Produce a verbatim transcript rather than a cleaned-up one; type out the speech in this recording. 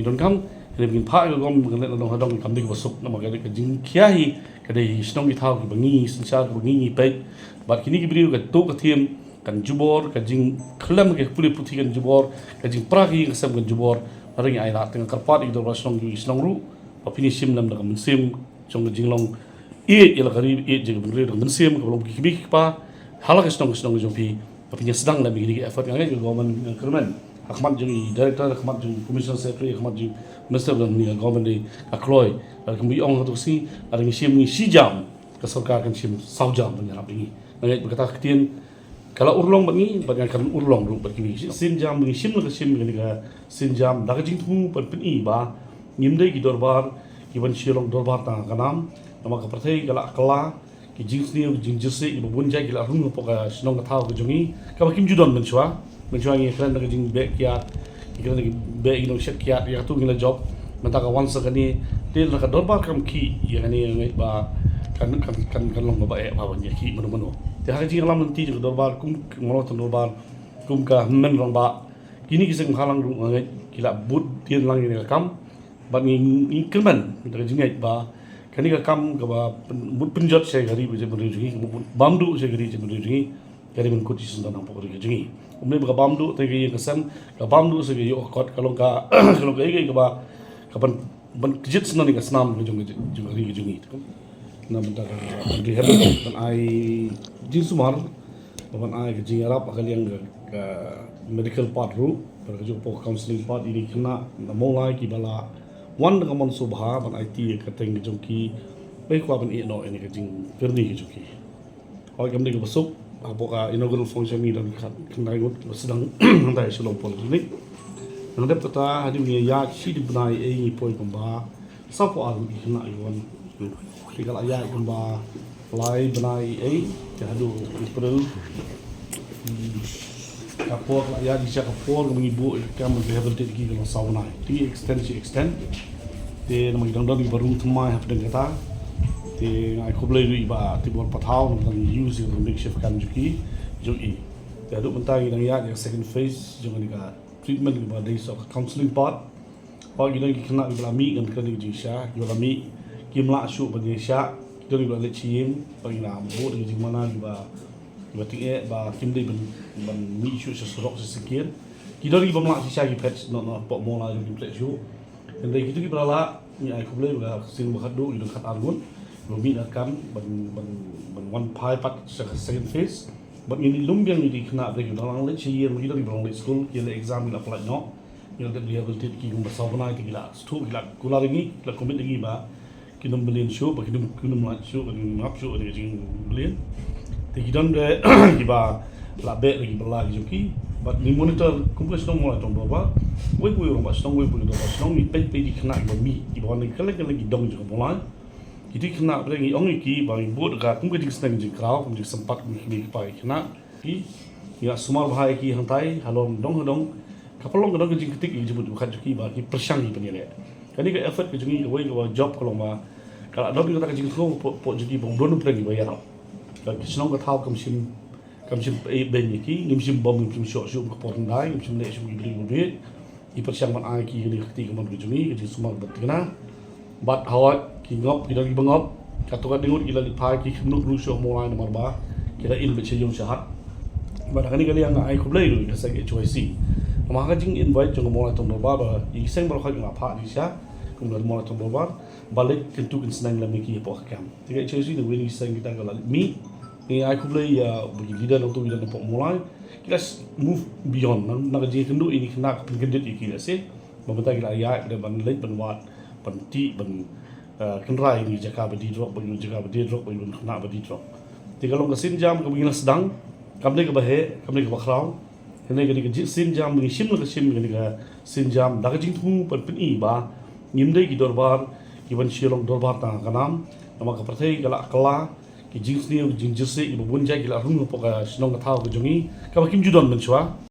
Donkam, hynrei ba ngin phah ïa ka gom, ba kan leit nadong hadong kam dei kaba suk, namar ka dei ka jingkhia hi, ka dei shnong ki thaw kiba ngi synshar, kiba ngi ngi peit. Bad kine ki briew, kato ka thiem kan jubor, ka jingkhlem ka pule puthi kan jubor, ka jingpra ka ïing ka sem kan jubor. Hynrei ngi ai lad, te nga kyrpad ïa ki dorbar shnong, ki shnong ruh, ba phin ïa shim lem da ka mynsiem jong ka jinglong ïeit ïa la ka ri, ïeit ïa ka bynriew da ka mynsiem kaba long ki kmie ki kpa ha la ka shnong ka shnong jong phi. Ba phin ïa sdang lem ïa kine ki effort. Nga ngeit ka government, nga kyrmen ha khmat jong i director, ha khmat jong i commissioner secretary, ha khmat jong i minister, ba ngi ka government dei ka kloi. Lada kumba ong ha tu ka sngi, lada ngi shim ngi shi jam, ka sorkar kan shim saw jam ban ïarap ïa ngi. Nga ngeit ba kata ka ktien ka la urlong bad ngi, bad nga kan urlong ruh bad kine ki sien jam ba ngi shim, la ka shim kane ka sien jam da ka jingthmu ban pyni ba ngim dei ki dorbar kiban shu long dorbar tang ha ka nam. Namar ka pyrthei ka la kylla, ki jingsniew, ki jingjyrsieh, kiba bun jait ki la rung hapoh ka shnong ka thaw ka jong ngi, kaba kim ju don mynshuwa. Mynshuwa ngi kren da ka jingbeh kiad, ngi kren da ka beh, ngi nong shet kiad, ïa katu ngi la jop. Mynta ka wan sa kane, te lada ka dorbar kam khih ïa kane, nga ngeit ba kan, kan, kan, kan long kaba eh ba ban ïa khih mano mano. Te ha ka jingïalam lynti jong ka dorbar, kum ka mawlai tang dorbar, kum ka hynmen rangbah, kine ki seng bhalang ruh nga ngeit ki la bud dien lang ïa kane ka kam. Bad ngi, ngi kyrmen da ka jingngeit ba kane ka kam kaba pyn-, mut pynjot sha ka ri bad jaitbynriew jong ngi, kaba mut bam duh sha ka ri jaitbynriew jong ngi, ka dei ban kut shisyndon hapoh ka ri ka jong ngi. Kumne ba ka bam duh, te ka ïing ka sem ka bam duh, sa ka ïoh ka kot, ka long ka, ka long ka, ka, kaba ka ban, ban kjit syndon ïa ka snam ka jong ka, jong ka ri ka jong ngi. Na bynta ka rehab, ban ai jingsumar, ban ai ka jingïarap ha ka liang ka, ka medical part ruh, bad ka jong ka counselling part, ïa ki khynnah na Mawlai kiba la wan da ka mon sngewbha ban aiti ïa ka kyrteng ka jong ki, ba ki kwah ban ïeh noh ïa ka jingkyrni ka jong ki. Hooid, kam dei kaba suk, hapoh ka inaugural function ngi don khat khyndai ngut ba sdang hangtai ha Shillong Polytechnic. Nang dep kata, hadien ngi ïaid shi bnai ei, ngi poi kumba sawphew ar ngut ki khynnah ki wan. Te ka la ïaid kumba lai bnai ei, te haduh April, hmm, ka por ka la ïaid shisha, ka por kaba ngi buh ïa ka kam rehabilitate ki ka long saw bnai. Te ngi extend shi extend. Te namar ki dang don kiba rung thymmai hapdeng kata, te nga ai khublei ruh ïa i Bah Tibor Pathaw, namar ba ngi use ïa ka makeshift camp jong ki, jong i. Te haduh mynta ngi dang ïaid ïa ka second phase jong kane ka treatment kaba dei sha ka counselling part. Ba ki don ki khynnah kiba la mih, ngan kren ïa ka jingshisha, kiba la mih kim lah shuh ban ïeng shah. Ki don kiba la leit sha ïing, ba ngi la buh da ka jingmana kiba, kiba tyngeh ba kim dei ban, ban mih shuh sha surok sha syngkien. Ki don kiba ym lah shisha, ki phet noh noh hapoh Mawlai, kim treh shuh. Hynrei kito kiba la lah, ngi ai khublei ba ka sien ba khatduh ki don khatar ngut kiba mih na ka kam ban, ban, ban wan phai pat sha ka second phase. Bad ngi lum biang ïa ki khynnah kiba dang nang leit sha ïing, ki don kiba la leit skul, ki leh exam, ki la pyllait noh. Ngi la dep rehabilitate ki kumba saw bnai, te ki la sngewthuh, ki la kular ïa ngi, ki la commit ïa ngi ba kin ym mlien shuh, ba kin ym, kin ym lait shuh, kin ym ngap shuh ïa ka jingmlien. Te ki don re kiba la beh la kiba la ki jong ki. Bad ngi monitor kum ka shnong Mawlai Tongdorbar, wei pa wei u rangbah shnong, wei pa wei u dorbar shnong, ngi peit peit ki khynnah kiba mih, kiba wan na kylleng kylleng ki dong jong ka Mawlai. Kito ki khynnah ba ngi ong ïa ki ba ngi bud ka kum ka jingsneng jingkraw, kum jingsympat, kum ki kmie ki kpa ki khynnah. Ki, ngi la sumar bha ïa ki hangtai halor dong hadong. Ka pynlong ka dong ka jingkritik ïa ki jingmut jingpyrkhat jong ki ba ki pyrshang ki pynïaleh. Kane ka effort ka jong ngi, kawei kaba jop ka long ba ka la don kata ka jingsngew hapoh, hapoh jong ki ba ym don u pyrshang kiba ïarap. Ka shnong ka thaw kam shym, kam shym peit beiñ ïa ki, ngim shym bom, ngim shym shoh shuh ka por hyndai, ngim shym leh shuh ki briew ba bieit. Ngi pyrshang ban ai ki kane ka kti kamon ka jong ngi, ka jingsumar bad thikna. Bad hawai ki ngop, ki don kiba ngop. Katto katne ngut ki la leit phai, ki khynnah ruh shuh Mawlai namar ba ki la im beit sha ïew sha hat. Bad ha kane ka liang nga ai khublei ruh ïa ka seng H Y C. Namar ha ka jing invite jong ka Mawlai Tongdorbar ba ïa ki seng baroh khoit nga la phah jingshisha kum ka Mawlai Tongdorbar ba leit kyntu kynsneng lem ïa ki hapoh ka camp. Te ka H Y C na wei na ki seng kita ka la mih. Ngi ai khublei ïa ba ki leader nangtu ki don hapoh Mawlai. Ki la move beyond na, na ka jingkynduh ïa ki khynnah ka pynkyndit ïa ki lehse. Ba mynta ki la ïaid ban leit ban wad, ban tih, ban, eh, kynrai ïa ki jaka ba die drok, ban ïoh jaka ba die drok, ban ïoh khynnah ba die drok. Te ka long ka sienjam kaba ngi la sdang, kam dei kaba heh, kam dei kaba khraw. Kane ka dei ka ji-, sienjam ba ngi shim la ka shim, kane ka sienjam da ka jingthmu ban pyni ba ngim dei ki dorbar kiban shu long dorbar tang ha ka nam. Namar ka pyrthei ka la kylla, ki jingsniew, ki jingjyrsieh, kiba bun jait ki la rung hapoh ka shnong ka thaw ka jong ngi, kaba kim ju don mynshuwa.